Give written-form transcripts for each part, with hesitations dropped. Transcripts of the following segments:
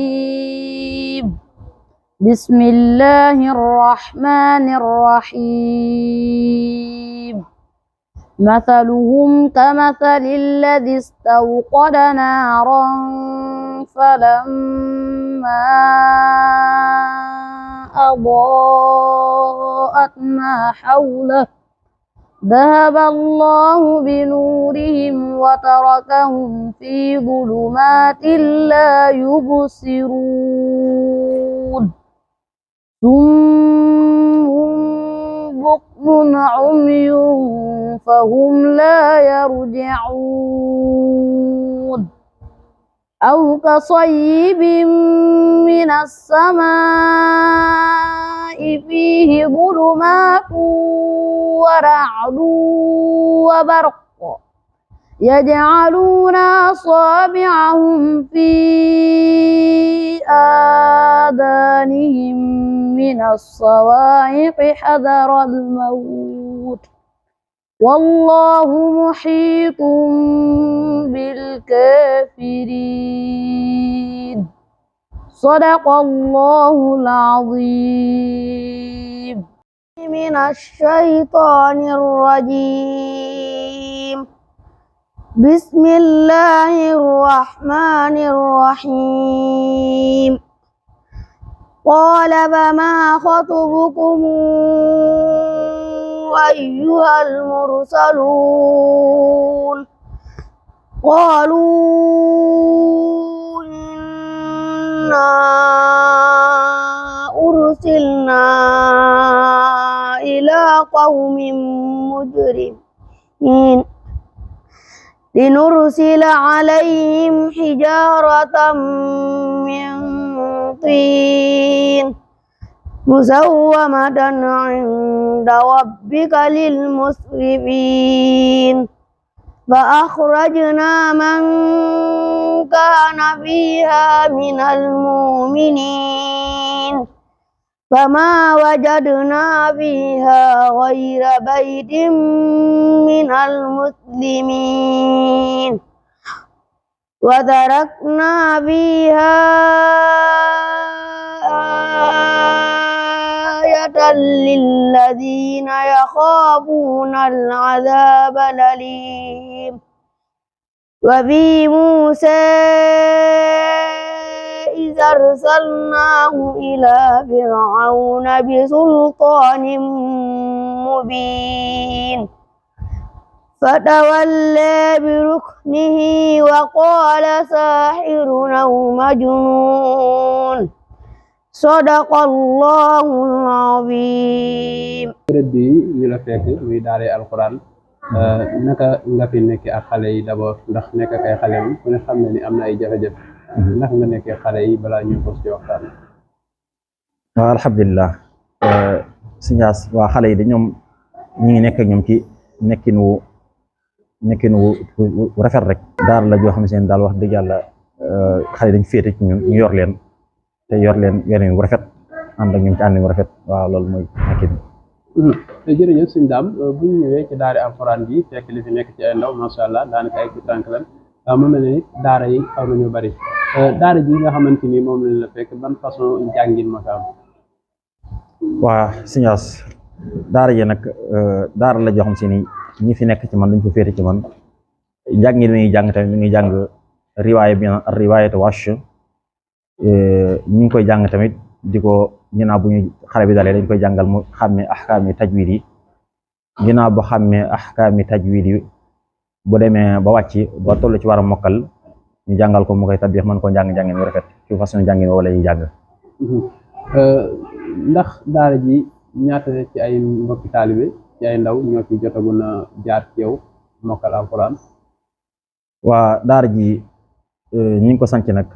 الرجيم. بسم الله الرحمن الرحيم. مثلهم كمثل الذي استوقد نارا فلما أضاءت ما حوله ذهب الله بنورهم وتركهم في ظلمات لا يبصرون صم بكم عمي فهم لا يرجعون أو كصيب من السماء فيه ظلمات ورعد وبرق يجعلون أصابعهم في آذانهم من الصواعق حذر الموت والله محيط بالكافرين. صدق الله العظيم. من الشيطان الرجيم. بسم الله الرحمن الرحيم. قال فما خطبكم أيها المرسلون قالوا إنا أرسلنا إلى قوم مجرمين لنرسل عليهم حجارة من طين مسومة عند ربك للمسرفين فأخرجنا من كان فيها من المؤمنين فما وجدنا فيها غير بيت من المسلمين وتركنا فيها آية للذين يخافون العذاب الأليم. وفي موسى إذ أرسلناه إلى فرعون بسلطان مبين فتولى بركنه وقال ساحر أو مجنون. صدق الله العظيم. bi ñu la fekk muy daare alquran naka nga fi nekk ak xale yi d'abord ndax nekk ak ay xale yi ku ne xam ne ni am na ay jafe-jafe ndax nga nekkee xale yi balaa ñu ko ci waxtaan. waaw alhamdulilah Sëñ As waa xale yi de ñoom ñi ngi nekk ak ñoom ci nekkin wu rafet rek daara la joo xam ne seen daal wax dëgg yàlla xale yi dañ féete ci ñun ñu yor leen te yor leen wu rafet ànd ak ñoom ci ànd wu rafet waaw loolu mooy nekkin. jërëjëf sëñ Dame bu ñu ñëwee ci daara alquran bi fekk li fi nekk ci ay ndaw macha allah daanaka ay tànk lan mu mel ne daara yi xaw nañu bari daara ji nga xamante ni moom lañ la fekk ban façon njàngin ma am. waa Sëñ As daara ji nag daara la joo xam si ni ñi fi nekk ci man dañ ko féete ci man njàngin mi ngi jàng tamit mi ngi jàng riwaaya bi riwaayatu Warsh ñu ngi koy jàng tamit di ko ginnaaw bu ñu xale bi dalee dañ koy jàngal mu xàmmee ahkaami tajwid yi ginnaaw bu xàmmee ahkaami tajwid yi bu demee ba wàcc ba toll ci war a mokkal ñu jàngal ko mu koy tabbix mën koo njàngin wu rafet ci façon njàngin wala yi jàng. ndax daara ji ñaata ci ay mbokki taalibe ci ay ndaw ñoo ci jotagun a jaar ci yow mokkal alquran. waa daara ji ñu ngi ko sanc nag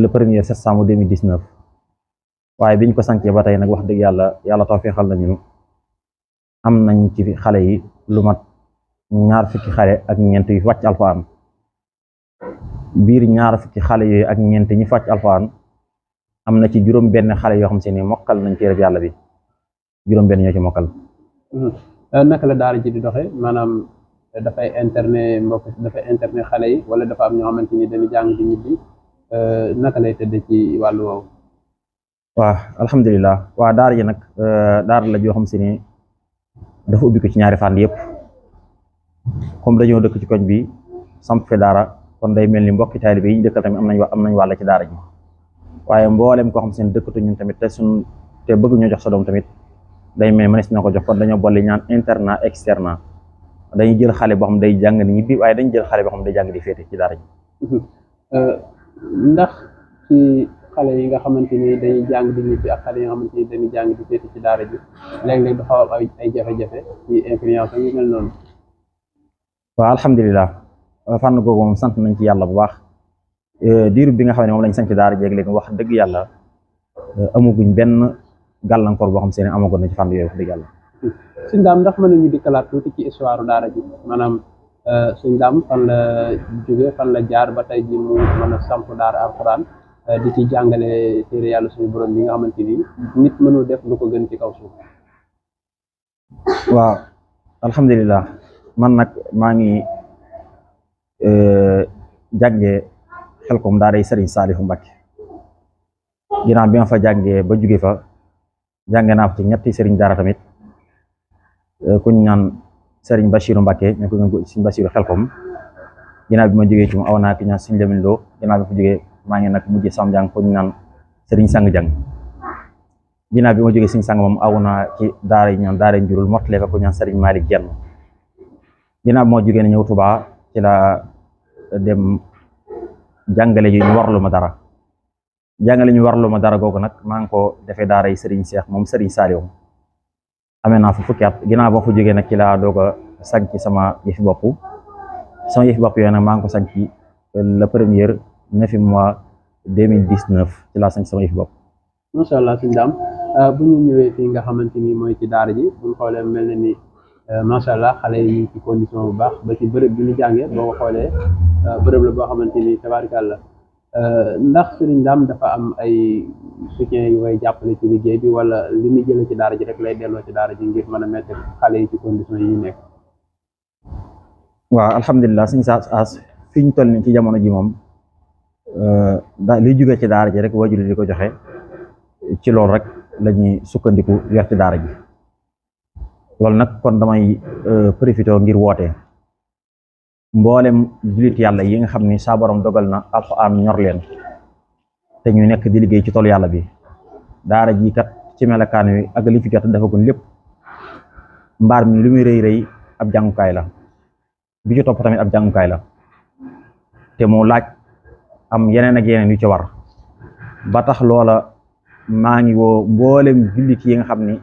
le 1er septembre 2019 waaye biñ ko sancee ba tey nag wax dëgg yàlla tawfeexal nañu am nañ ci xale yi lu mat ñaar fukki xale ak ñeent yu wàcc alquran biir ñaar fukki xale yooyu ak ñeent ñi wàcc alquran am na ci juróom benn xale yoo xam se ni mokkal nañ ci rek yàlla bi juróom benn ñoo ci mokkal. naka la daara ji di doxe maanaam dafay internet xale yi wala dafa am ñoo xamante ni dañuy jàng di ñibbi naka lay tëdd ci wàllu woowu. waaw alhamdulilah waa daara ji nag daara la joo xam si ni dafa ubbi ko ci ñaari fànn yëpp comme dañoo dëkk ci koñ bi samp fi daara kon day mel ni mbokki taalibe yi ñu dëkkal tamit am nañ wàll ci daara ji waaye mboolem koo xam seen dëkkatu ñun tamit te bëgg ñoo jox sa doom tamit day mel ni mënees na ko jox kon dañoo bolli ñaan internat externat dañuy jël xale boo xam day jàng ni ñibbi waaye dañuy jël xale boo xam day jàng di féete ci daara ji. ndax ci xale yi nga xamante ni dañuy jàng di ñibbi ak xale yi nga xamante ni dañuy jàng di féete ci daara ji léeg-léeg dafa am ay jafe-jafe ci influence yu mel noonu. waaw alhamdulilah fànn googu moom sant nañ ci yàlla bu baax diiru bi nga xam ne moom lañ sant daara jeeg léegi wax dëgg yàlla amaguñ benn gàllankoor boo xam se ne amagoon na ci fànn yooyu wax dëgg yàlla. Sëñ Dame ndax mën nañu dikkalaat tuuti ci histoire daara ji maanaam Sëñ Dame fan la jóge fan la jaar ba tey ji mu mën a samp daara alxuraan di ci jàngale téere yàlla suñu borom bi nga xamante ni nit mënul def lu ko gën ci kaw suuf. waaw alhamdulilah man nag maa ngi jàngee Xelkom daaray Sëriñ Saalihu Mbàkke ginnaaw bi ma fa jàngee ba jóge fa jànge naa ci ñetti sëriñ daara tamit kuñ naan Sëriñ Bachiru Mbàkke ñu ko gën Sëriñ Bachiru Xelkom ginnaaw bi ma jógee ci mu aw naa ki ñaan Sëriñ Lamin Lo ginnaaw bi fa jógee maa ngi nag mujj sam jàng kuñ naan Sëriñ Sang Jang ginnaaw bi ma jógee Sëriñ Sang moom aw naa ci daara yi ñaan daara njurul mottale fa kuñ naan Sëriñ Malick Jenn ginnaaw bi ma jógee ne ñëw Tuubaa ci la dem jàngale ji ñu warlu ma dara googu nag maa ngi ko defee daara yi Sëriñ Seex moom Sëriñ Saaliw amee naa fa fukki at ginnaaw boo fa jógee nag ci laa doog a sanc sama yëfi bopp yooyu nag maa ngi ko sanc le premier 9 mois 2019 ci laa sanc sama yëfi bopp. macha allah Sëñ Dame bu ñu ñëwee fii nga xamante ni mooy ci daara ji bu ñu xoolee mel na ni macha allah xale yi ñu ngi ci condition bu baax ba ci bërëb bi ñu jàngee boo ko xoolee bërëb la boo xamante ni tabaarkalla ndax Sëriñ Dame dafa am ay soutien yu koy jàppale ci liggéey bi wala li muy jëlee ci daara ji rek lay delloo ci daara ji ngir mën a mettre xale yi ci condition yi ñu nekk. waaw alhamdulilah suñu as fi ñu toll nii ci jamono ji moom liy jógee ci daara ji rek waajur di ko joxe ci loolu rek la ñuy sukkandiku yor ci daara ji loolu nag kon damay profité ngir woote mboolem jullit yàlla yi nga xam ni saa borom dogal na alxuraan ñor leen te ñu nekk di liggéey ci toolu yàlla bi daara ji kat ci melokaan wi ak li fi jot defagun lépp mbaar mi lu muy rëy rëy ab jàngukaay la bi ci topp tamit ab jàngukaay la te mu laaj am yeneen ak yeneen yu ci war ba tax loola maa ngi woo mboolem jullit yi nga xam ni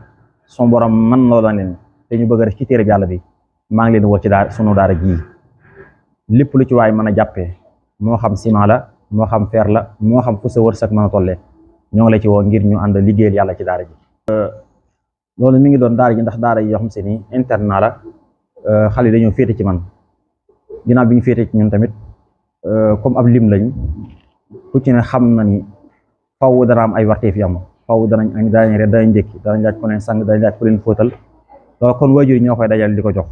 son borom man loola leen te ñu bëgg a def ci téere bi yàlla bi maa ngi leen woo ci sunu daara ji lépp lu ci waay mën a jàppee moo xam ciment la moo xam fer la moo xam fu sa wërsëg mën a tollee ñoo ngi la ci woo ngir ñu ànd liggéeyal yàlla ci daara ji loolu mi ngi doon daara ji ndax daara yi yoo xam se ni internat la xale yi dañoo féete ci man ginnaaw bi ñu féete ci ñun tamit comme ab lim lañ ku ci ne xam na ni faw dana am ay warteef yu am faw danañ añ danañ reer danañ njëkki danañ laaj ku leen sang danañ laaj ku leen fóotal loolu kon waajur yi ñoo koy dajal di ko jox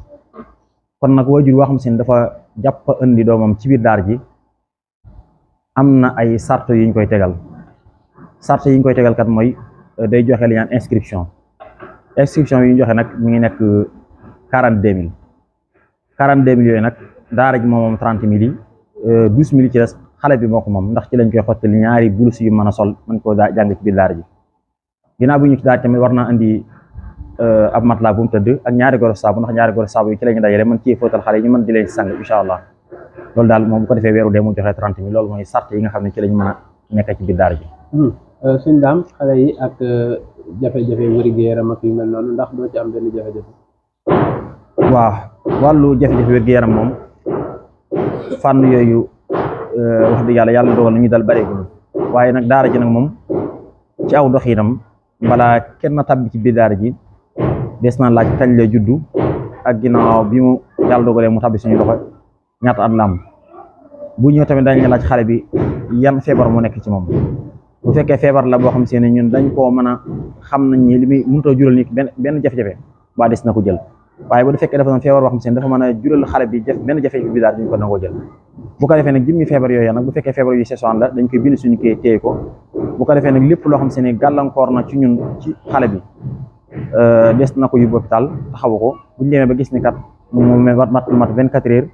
kon nag waajur boo xam se ni dafa jàpp indi doomam ci biir daara ji am na ay sart yu ñu koy tegal kat mooy day joxe li ñaan inscription yi ñu joxe nag mi ngi nekk 42 000 yooyu nag daara ji moom 30 000 yi 12 000 ci des xale bi moo ko moom ndax ci lañ koy xottali ñaari bulus yu mën a sol mën koo jàng ci biir daara ji ginnaaw bu ñu ci daara tamit war naa indi ab matelas bu mu tëdd ak ñaari goro saabu ndax ñaari goro saabu yi ci la ñu dajale mën ci fóotal xale yi ñu mën di leen sang incha allah loolu daal moom bu ko defee weeru dee mu joxe 30 000 loolu mooy sart yi nga xam ne ci lañ mën a nekk ci biir daara ji. Sëñ Dame xale yi ak jafe-jafe wér-gu-yaram ak yu mel noonu ndax doo ci am benn jafe-jafe. waaw wàllu jafe-jafe wér-gu-yaram moom fànn yooyu wax dëgg yàlla dogal na ñu dal bareegul waaye nag daara ji nag moom ci aw doxinam balaa kenn tabbi ci biir daara ji des na laaj kañ la juddu ak ginnaaw bi mu yàlla dogalee mu tabbi suñu loxo ñaata at la am bu ñëw tamit dañ la laaj xale bi yan feebar moo nekk ci moom bu fekkee feebar la boo xam se ne ñun dañ koo mën a xam nañ ni li muy mënut a jural ni benn jafe-jafe ba des na ko jël waaye bu fekkee dafa doon feebar boo xam seen dafa mën a jural xale bi benn jafe-jafe bi daal duñ ko nangoo jël bu ko defee nag jëmmi feebar yooyu nag bu fekkee feebar yu saison la dañ koy bind suñu kii téye ko bu ko defee nag lépp loo xam se ni gàllankoor na ci ñun ci xale bi des na ko yóbbu hôpital taxawu ko buñu demee ba gis ni kat moom mat 24 heures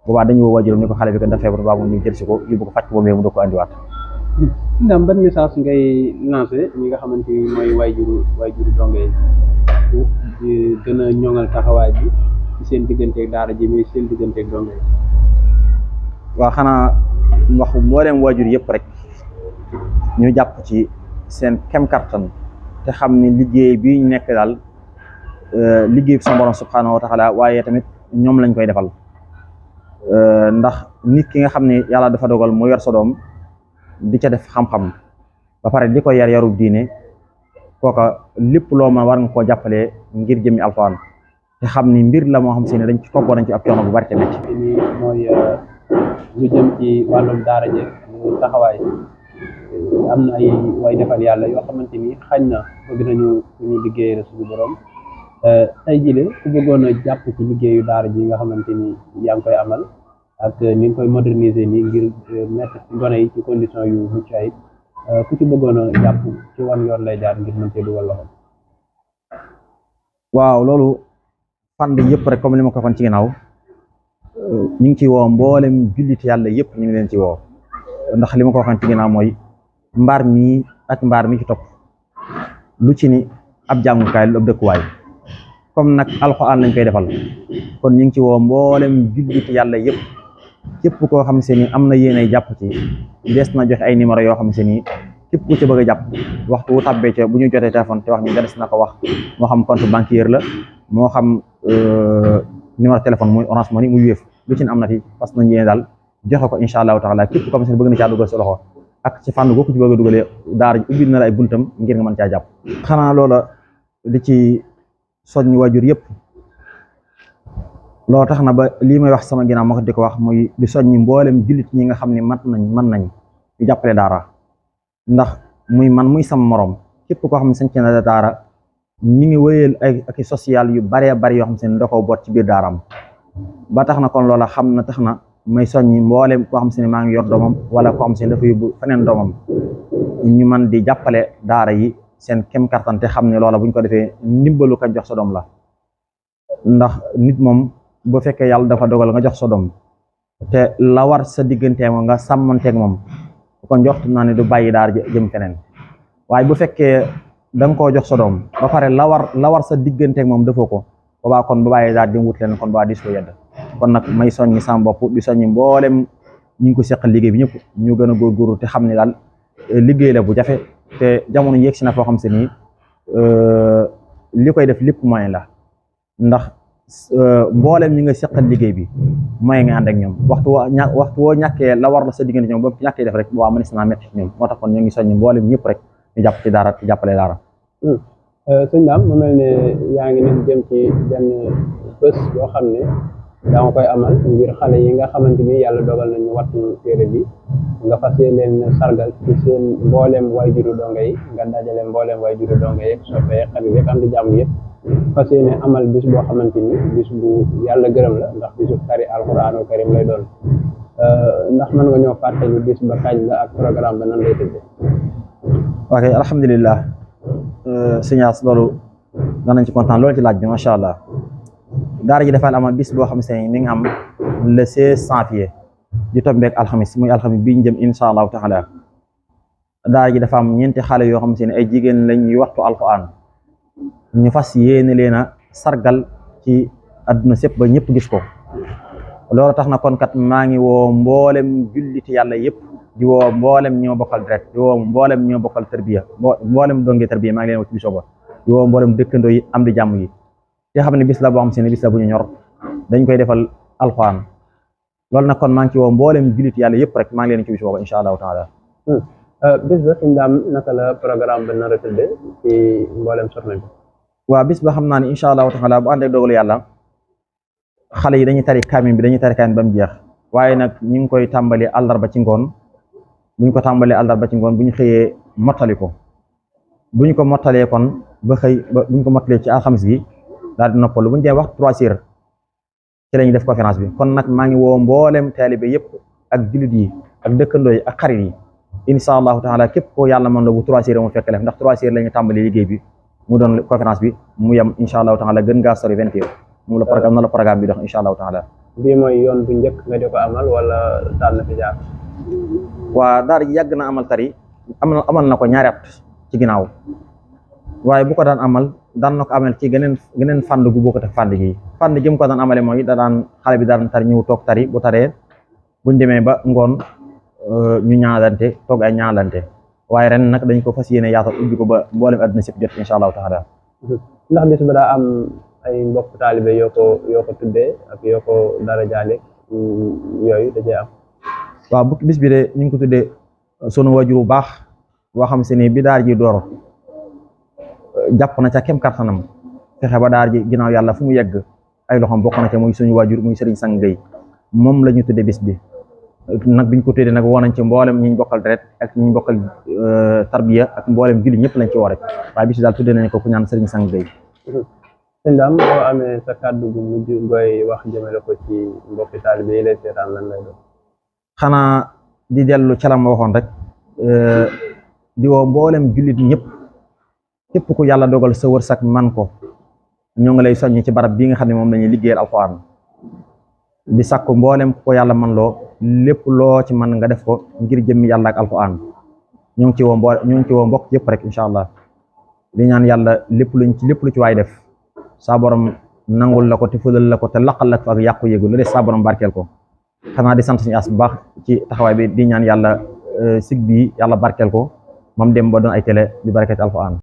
boobaa dañu woo waajuram ni ko xale bi kat dafa feebar baabu ñu jël si ko yóbbu ko faj ko mu do ko andiwaat. Ndam ban message ngay lancé ñi nga xamante ni mooy waajuru donge yi gën a ñoŋal taxawaay bi ci seen digganteeg daara ji mais seen digganteeg donge yi. waaw xanaa wax mbooleem waajur yëpp rek ñu jàpp ci seen kem kattan te xam ni liggéey bi ñu nekk daal liggéey sama borom subhanahu wa taala waaye tamit ñoom lañ koy defal ndax nit ki nga xam ne yàlla dafa dogal mu yor sa doom di ca def xam-xam ba pare di ko yaru diine kooka lépp loo ma war nga koo jàppalee ngir jëmi alxuraan te xam ni mbir la moo xam si ne dañ ci toggoo nañ ci ab coono bu bari tamit. ni mooy lu jëm ci wàllum daara ji taxawaay am na ay way defal yàlla yoo xamante ni xañ na bëgg nañu suñu liggéey suñu borom tey jile ku bëggoon a jàpp ci liggéeyu daara ji nga xamante ni yaa ngi koy amal ak ni nga koy moderniser nii ngir mettre gone yi ci condition yu mucc ayib ku ci bëggoon a jàpp ci wan yoon lay jaar ngir mën cee dugal loxo. waaw loolu fànn yëpp rek comme li ma ko waxoon ci ginnaaw ñu ngi ci woo mboolem jullit yàlla yëpp ñu ngi leen ci woo ndax li ma ko waxoon ci ginnaaw mooy mbaar mi ak mbaar mi ci topp lu ci ni ab jàngukaay lu ab dëkkuwaay comme nag alxuraan lañ koy defal kon ñu ngi ci woo mboolem jullit yàlla yëpp képp koo xam se ni am na yéenay jàpp ci des na joxe ay numéro yoo xam se ni képp ku ci bëgg a jàpp waxtu wu tàbbee ca bu ñu jotee téléphone te wax ñu des na ko wax moo xam compte bancaire la moo xam numéro téléphone muy Orange Money muy Wave lu ci ne am na fi parce que nañ yéene daal joxe ko incha allahu taala képp koo xam se ni bëgg na caa dugal sa loxo ak ci fànn boo ko ci bëgg a dugalee daara ubbi na la ay buntam ngir nga mën caa jàpp xanaa loola di ci soññ waajur yëpp loolu tax na ba lii may wax sama ginnaaw ma ko di ko wax muy di soññi mboolem jullit ñi nga xam ne mën nañ di jàppale daara ndax muy man muy sama morom képp koo xam ne sañ na daara ñi ngi wéyal ak social yu baree bari yoo xam ne da ko boot ci biir daaraam ba tax na kon loola xam na tax na may soññi mboolem koo xam se ne maa ngi yor doomam wala koo xam se ne dafa yóbbu feneen doomam ñu man di jàppale daara yi seen kem kattan te xam ne loola buñ ko defee ndimbalu ka jox sa doom la ndax nit moom bu fekkee yàlla dafa dogal nga jox sa doom te la war sa digganteem nga sàmmanteeg moom kon jox naa ne du bàyyi daara jëm feneen waaye bu fekkee da nga koo jox sa doom ba pare la war sa digganteeg moom defoo ko boobaa kon bu bàyyi daara jëm wut leen kon baa dis ko yedd kon nag may soññi sama bopp di soññi mboolem ñu ngi ko seqal liggéey bi ñëpp ñu gën a góorgóorlu te xam ne daal liggéey la bu jafe te jamono yegg si na foo xam se ni li koy def lépp moyen la ndax mboolem ñi nga seqal liggéey bi moyen nga ànd ak ñoom waxtu woo ñàkkee la war la sa diggante ñoom ba ñàkkee def rek waa mënees naa metti ci ñoom moo tax kon ñu ngi soññi mboolem ñëpp rek ñu jàpp ci daara ci jàppale daara. sëñ Dame mu mel ne yaa ngi nekk jëm ci benn bés yoo xam ne daa nga koy amal ngir xale yi nga xamante ni yàlla dogal nañu wattu téere bi nga fas leen sargal ci seen mboolem waajuru donga yi nga dajale mboolem waajuru donga yi soppee xarit rek am di jàmm yëpp fas yéene amal bis boo xamante ni bis bu yàlla gërëm la ndax bisu tari alxuraanul karim lay doon ndax mën nga ñoo fàttali bis ba kañ la ak programme ba nan lay tëddee. ok alhamdulilah sëñaas loolu danañ ci kontaan loolu ci laaj bi macha allah daara ji dafa amal bis boo xam ne mi ngi am le 16 janvier di tombeek alxamis muy alxamis bi ñu jëm insha allahu taala daara ji dafa am ñeenti xale yoo xam ne ay jigéen lañ ñuy waxtu alquran ñu fas yéene leen a sargal ci àdduna sépp ba ñëpp gis ko loolu tax na kon kat maa ngi woo mboolem julliti yàlla yëpp di woo mboolem ñoo bokkal direct di woo mboolem ñoo bokkal tarbiya mboolem donge tarbiya maa ngi leen woo ci bis ba di woo mboolem dëkkandoo yi am di jàmm yi te xam ne bis la boo xam se ne bis la bu ñu ñor dañ koy defal alxuraan loolu nag kon maa ngi ci woo mboolem julliti yàlla yëpp rek maa ngi leen ci bis booba insha allahu taala bis ba sëñ Dame naka la programme ba nar a tëddee ci mboolem soxna bi. waaw bis ba xam naa ne incha allahu taala bu ànd ak dogalu yàlla xale yi dañuy tari kaamil bi dañuy tari kaamil ba mu jeex waaye nag ñu ngi koy tàmbali àllarba ci ngoon bu ñu ko tàmbalee àllarba ci ngoon bu ñu xëyee mottali ko bu ñu ko mottalee kon ba xëy ba bu ñu ko mottalee ci alxamis gi daal di noppalu bu ñu wax 3 heures ci la ñuy def conférence bi kon nag maa ngi woo mboolem taalibe yëpp ak jullit yi ak dëkkandoo yi ak xarit yi insha allahu taala képp ko yàlla mën la bu 3 heures mu fekk lef ndax 3 heures la ñu tàmbali liggéey bi mu doon conférence bi mu yem insha allahu taala gën ngaa sori 20 heures moom la programme na la programme bi dox insha allahu taala. bii mooy yoon bu njëkk nga di ko amal wala daan na fi jaar. waa daara ji yàgg na amal tari amal na ko 2 at ci ginnaaw waaye bu ko daan amal daan na ko amal ci geneen fànn gu bokkut ak fànn gi fànn gi mu ko daan amale mooy da daan xale bi daan tari ñëw toog tari bu taree buñ demee ba ngoon ñu ñaalante toog ay ñaalante waaye ren nag dañ ko fas yéene yaatal ubbi ko ba mboolem àdduna si jot insha allahu taala. ndax bis ba daa am ay mbokk taalibe yoo ko tuddee ak yoo ko dara jaale yooyu da cee am. waaw bu bis bi de ñu ngi ko tuddee sunu wajur bu baax boo xam se ni bi daar ji door jàpp na ca kem kattanam fexe ba daar ji ginnaaw yàlla fu mu yegg ay loxoom bokk na ca muy suñu wajur muy Serigne Sang Gueye moom la ñu tuddee bis bi nag biñ ko tuddee nag woo nañ ci mboolem ñi ñu bokkal deret ak ñi ñu bokkal tarbiya ak mboolem julli ñëpp lañ ci woo rek waaye bis bi daal tuddee nañ ko ku ñaan Serigne Sang Gueye. sëñ Dame boo amee sa kàddu gu mujj ngoy wax jëmale ko ci mbokki taalibe yi lay seetaan lan lay doon. xanaa di dellu ca la ma waxoon rek di woo mboolem jullit ñëpp képp ku yàlla dogal sa wërsëg man ko ñoo ngi lay soññ ci barab bii nga xam ne moom la ñuy liggéeyal alxuraan di sakku mboolem ko yàlla man loo lépp loo ci man nga def ko ngir jëmmi yàlla ak alxuraan ñoo ngi ci woo mbokk yëpp rek incha allah di ñaan yàlla lépp lu ci waay def saa borom nangul la ko te fëlal la ko te laqal la ko ak yàqu yéegu lu des saa borom barkeel ko. xanaa di sant suñu as bu baax ci taxawaay bi di ñaan yàlla sig bi yàlla barkeel ko moom dem ba doon ay télé bi barakati alquran